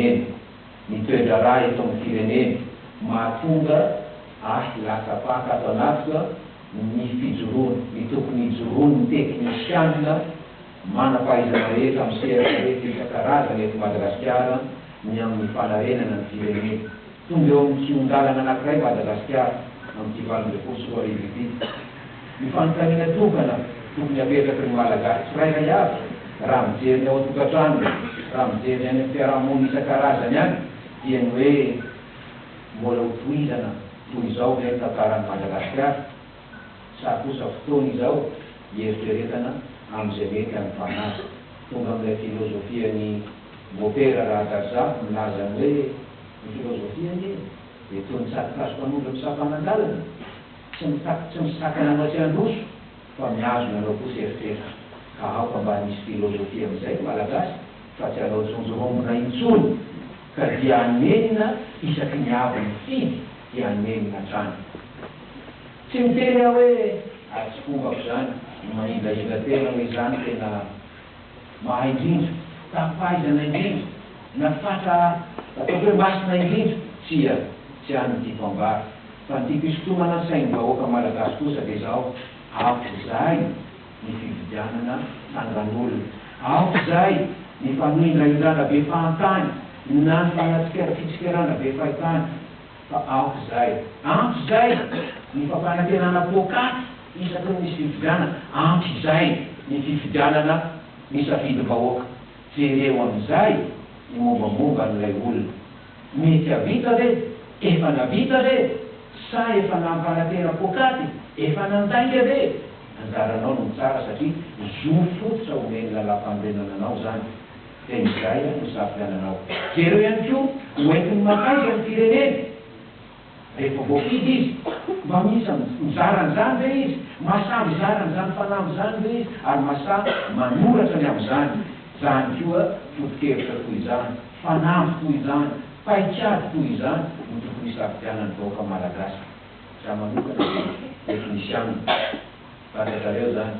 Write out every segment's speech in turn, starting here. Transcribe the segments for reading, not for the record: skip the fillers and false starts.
firenena, ny toe-draharaha eto amin'ny firenena, mahatonga ahy latsa-paka ato anatiko ny fijoroana, ny tokony hijoroan'ny teknisianina manam-pahaizana rehetra amin'ny sehatra rehetra isan-karazany eto Madagasikara ny amin'ny fanarenana ny firenena. Tonga eo amin'ny kihon-dalana anankiray Madagasikara amin'ity 2018 ity. Ny fanontaniana tokana tokony hapetraky ny Malagasy tsirairay avy raha mijery ny ao an-tokantranony, raha mijery ny any amin'ny fiaraha-monina isan-karazany any dia ny hoe mbola ho tohizana toy izao ve ny tantaran'i Madagasikara sa kosa fotoana izao hieritreretana amin'izay mety hanovana azy. Tonga amin'ilay filozofian'i Mopera Rahajarizafy milaza ny hoe ny filozofia anie dia toy ny tsato-kazo mpanondro ny sampanan-dalana, tsy mitaky tsy misakana anao tsy handroso fa mihazona anao kosa eritreritra. Ka aoka mba hanisy filozofia amin'izay ny Malagasy fa tsy hanao jonjorombona intsony ka dia hanenina isaky ny avy mifidy dia hanenina hatrany. Tsy miteny aho hoe ary tsy fombako izany ny manindrahindra tena hoe izany tena mahay indrindra, tafaizana indrindra, na fatra ataoko hoe masina indrindra, tsia, tsy any ny tiako ambara. Fa ny tiako hisintomana ny sain'ny vahoaka malagasy kosa dia izao, aoka izay ny fividianana tsangan'olona, aoka izay ny fanohindrahindrana be fahantany na ny fanatsikera fitsikerana be fahitany, fa aoka izay, ampy izay ny fampanantenana poakaty isaky ny misy fifidianana, ampy izay ny fifidianana ny safidim-bahoaka, jereo amin'izay ny mombamomba an'ilay olona. Mety havita ve? Efa navita ve? Sa efa nampanantena poakaty? Efa nandainga ve? Anjaranao no mitsara satria zo fototra omen'ny lalàmpanorenana anao izany. Dia izay no safidiananao. Jereo ihany koa ho entiny mankaiza ny firenena. Rehefa voafidy izy, mba misy mizara an'izany ve izy? Masahy mizara an'izany fanamby izany ve izy? Ary masahy manoratra ny amin'izany? Izany koa foto-kevitra toy izany, fanamby toy izany, paikady toy izany no tokony hisafidianan'ny vahoaka malagasy. Izaho manokana dia teknisianina. Fantatrareo izany.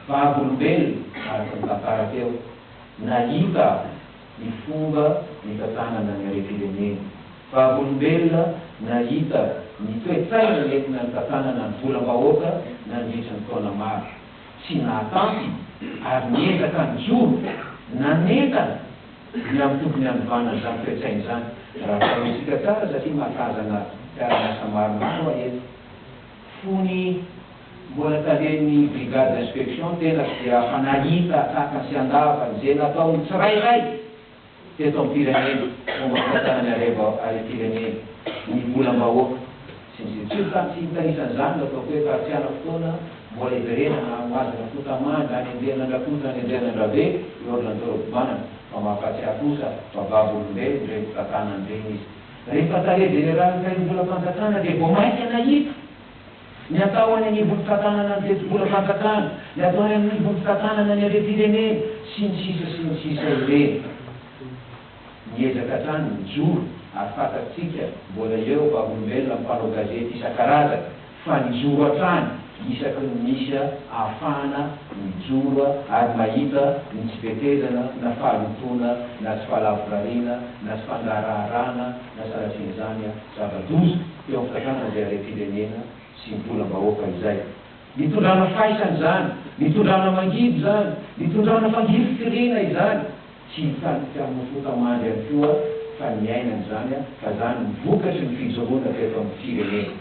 Vavolombelona, araka ny tantara teo, nahita ny fomba nitantanana ny harem-pirenena. Vavolombelona nahita ny toe-tsaina nentina nitantanana ny volam-bahoaka nandritra ny taona maro. Tsy nahatanty ary niezaka nijoro nanentana ny amin'ny tokony hanovana izany toe-tsaina izany. Raha tsaroantsika tsara satria mahatazana mpiara-miasa maromaro aho eto. Fony mbola talen'ny brigade d'inspection tenako dia afa nahita antsakany sy andavany izay nataon'ny tsirairay teto amin'ny firenena momba ny fitantanana ny harem-pirenena, ny volam-bahoaka, sy ny sisa Tsy mitany tsy hitanisa an'izany no ataoko hoe fa tsy hanam-potoana mbola hiverenana hamohazana fota-manga any Andrianandrakoto any Andrianandrabe i Ordre Antorabomanana fa mampahatsiahy kosa fa vavolombelona ireny fitantanana ireny izy. Rehefa tale jeneralin'ny tahirim-bolam-panjakana dia vao mainka nahita ny atao any anivon'ny fitantanana ny tetibolam-panjakana, ny atao any anivon'ny fitantanana ny harem-pirenena, sy ny sisa sy ny sisa ireny. Miezaka hatrany mijoro ary fantatsika mbola eo vavolombelona ny mpanao gazety isan-karazany fa nijoro hatrany isaky ny misy ahafahana mijoro ary mahita ny tsy fetezana na fahalotoana na tsy fahalavorariana na tsy fangaraharana na sanatrian'izany zava-doza teo amin'ny fitantanana izay harem-pirenena sy ny volam-bahoaka izay. Nitondrana faisana izany, nitondrana mangidy izany, nitondrana fangirifiriana izany. Tsy hitantika amin'ny fota-mandry ihany koa fa niainana izany fa izany ny vokatry ny fijoroana teto amin'ny firenena.